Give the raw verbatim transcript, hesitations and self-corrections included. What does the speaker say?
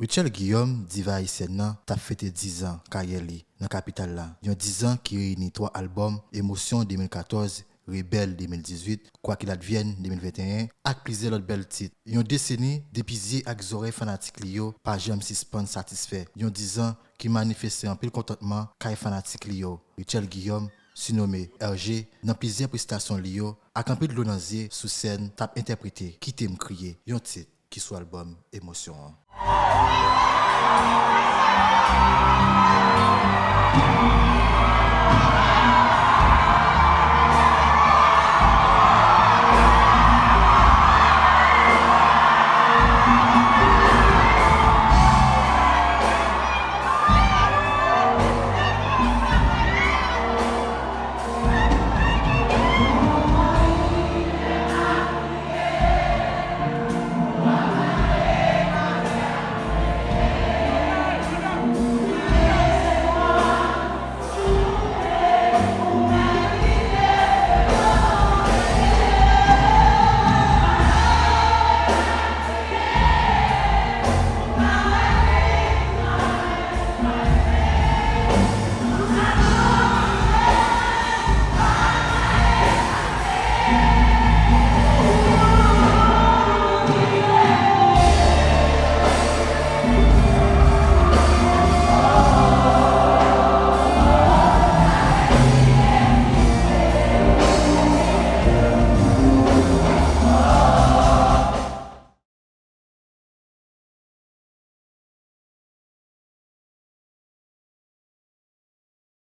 Rutshelle Guillaume, diva ayisyèn nan, t ap fete diz an karyè li nan kapital la. Yon diz an ki reyini twa albòm, Émotion de mil katòz, Rebelle de mil dizuit, Quoi qu'il advienne de mil venteyen, ak plizyè lòt bèl tit. Yon deseni depi zye ak zòrèy fanatik li yo pa janm sispann satisfè. Yon diz an ki manifeste anpil kontantman kay fanatik li yo. Rutshelle Guillaume, sinome R G, nan plizyè prestasyon li yo, ak anpil dlo nan zye sou sèn, t ap entèprete Kite m kriye, yon tit ki sou albòm Émotion an.